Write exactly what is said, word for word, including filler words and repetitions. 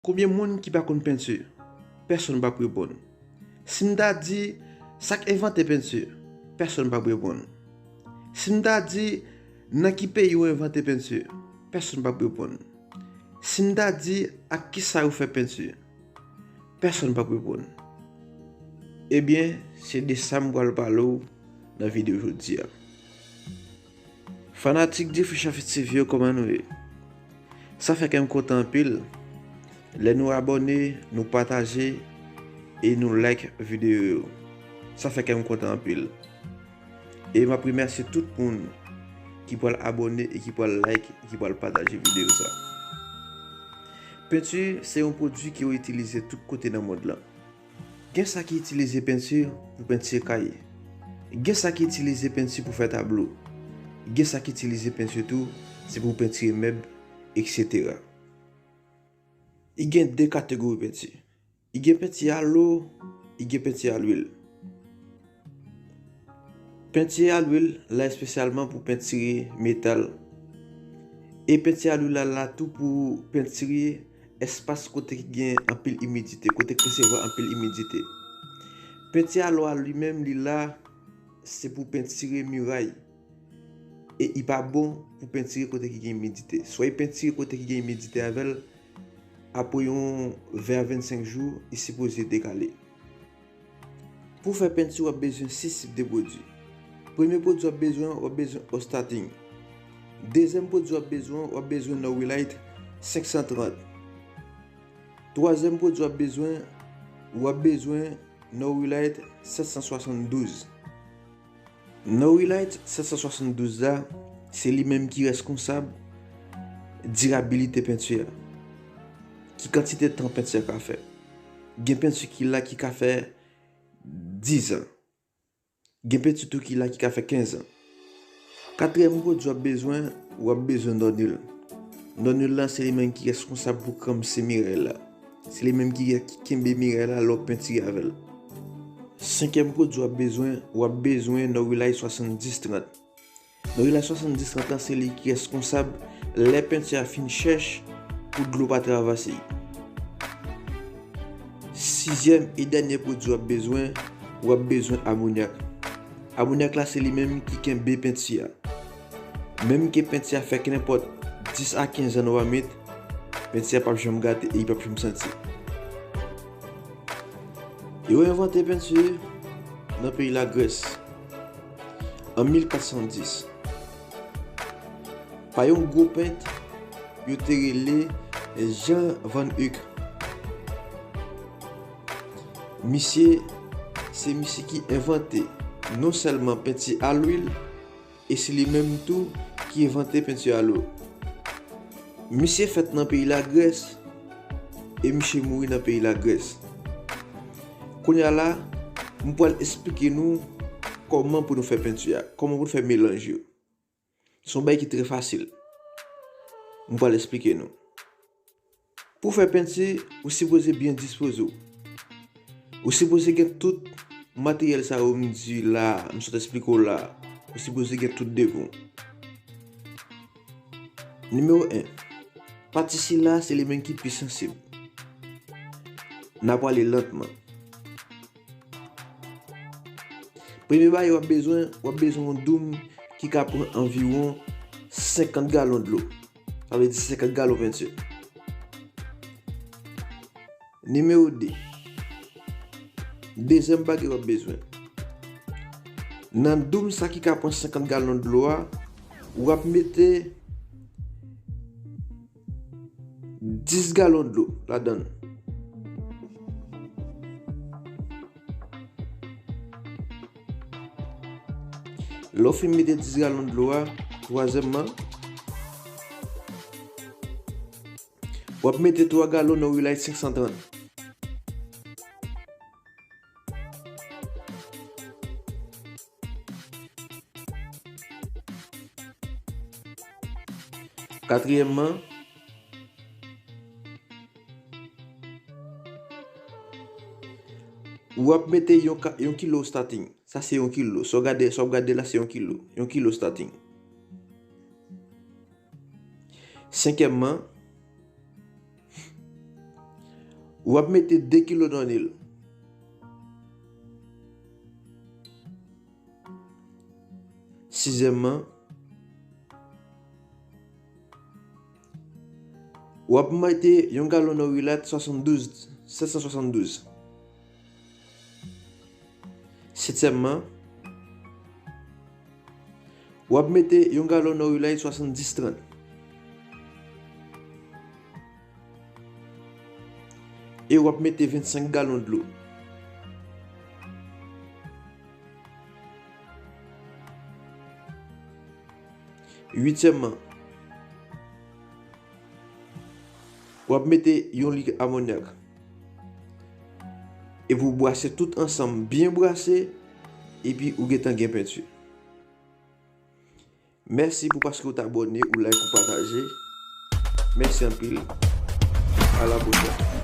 Konbyen moun ki pa konn penti? Pèsonn p ap reponn. Si m ta di, sa k envante penti? Pèsonn p ap reponn. Si m ta di, nan ki peyi yo envante penti? Pèsonn p ap reponn. Si m ta di, ak kisa yo fè penti? Pèsonn p ap reponn. Ebyen, se de sa m pral pale w nan videyo jodi a. Fanatik Jeffrey Chafit T V yo, kòman nou ye? Sa fè kè m kontan anpil lè nou abòne, nou pataje e nou like videyo yo. Sa fè kè m kontan anpil. E m ap remèsye tout moun ki pral abòne e ki pral like e ki pral pataje videyo sa. Penti se yon pwodui ke yo itilize tout kote nan mond lan. Gen sa ki itilize penti pou pentire kay. Gen sa ki itilize penti pou fè tablo. Gen sa ki itilize penti tou, se pou pentire mèb, etsetera. I gen de kategori penti. I gen penti a lo, i gen penti a lwil. Penti a lwil la espesyalman pou pentire metal. E penti a lwil la la tou pou pentire espas kote ki gen anpil imidite, kote k resevwa anpil imidite. Penti a lo a li menm, li la, se pou pentire miray. E i pa bon pou pentire kote ki gen imidite. Swa i pentire kote ki gen imidite avè l, apre yon ven a vennsenk jou, i sipoze dekale. Pou fè penti, w ap bezwen sis tip de pwodui. Premye pwodui w ap bezwen, w ap bezwen Ostating. Dezyèm pwodui w ap bezwen, w ap bezwen Norwilite senk san trant. Twazyèm pwodui w ap bezwen, w ap bezwen Norwilite sèt san swasanndouz. Norwilite sèt san swasanndouz la, se li menm ki reskonsab dirabilite penti a. Ki kantite tan penti a ka fè? Gen penti ki la ki ka fè diz an. Gen penti tou ki la ki ka fè kenz an. Katriyèm pwodui w ap bezwen, w ap bezwen Nonil. Nonil lan se li menm ki reskonsab pou kranmse miray la. Se li menm ki, ki kenbe miray la lè w ap pentire avè l. Senkyèm pwodui w ap bezwen, w ap bezwen Norwilite swasanndis trant. Norwilite swasanndis trant lan se li ki reskonsab lè penti a fin chèch pou dlo pa travèse. Sizyèm e dènye pwodui w ap bezwen, w ap bezwen amonyak. Amonyak la se li menm ki kenbe penti a. Menm ke penti a fè kenenpòt dis a kenz an nou pa met, penti a p ap janm gate e li p ap janm santi. Yo envante penti nan peyi Lagrès an mil kat san dis pa yon gwo pent yo te rele Jean Van Eyck. Misye, se misye ki envante non sèlman penti a lwil, e se li menm tou ki envante penti a lo. Misye fèt nan peyi Lagrès e misye mouri nan peyi Lagrès. Kounye a la, m pral esplike nou kòman pou nou fè penti a, kòman pou nou fè melanj yo. Se yon bagay ki trè fasil. M pral esplike nou. Pou fè penti, ou sipoze byen dispoze w. Ou sipoze gen tout materyèl sa yo m di la, m sot esplike w la. Ou sipoze gen tout devan w. Nimewo en. Pati sila se li menm ki pi sansib. N a prale lantman. Premye bagay w ap bezwen, w ap bezwen yon doum ki ka pran anviwon senkant galon dlo. Sa vle di senkant galon penti. Nimewo de. Dezyèm bagay w ap bezwen. Nan doum sa ki ka pran senkant galon dlo a, w ap mete dis galon dlo ladan l. Lè w fin mete dis galon dlo a, twazyèmman, w ap mete twa galon nan Relight senk san trant. Katriyèmman, w ap mete yon ka-, yon kilo Ostating. Sa se yon kilo. Sa w gade, sa w gade la, se yon kilo. Yon kilo Ostating. Senkyèmman, W ap mete de kilo nan nil. Sizyèmman, w ap mete yon galon nan Relight swasanndouz, sèt san swasanndouz. Setyèmman, w ap mete yon galon nan Relight swasanndis trant. E w ap mete vennsenk galon dlo. Uityèmman, w ap mete yon lik amonyak. Epi w brase tout ansanm, byen brase, epi ou gentan gen penti. Mèsi pou paske w t abòne, ou like, ou pataje. Mèsi anpil. A la pwochèn.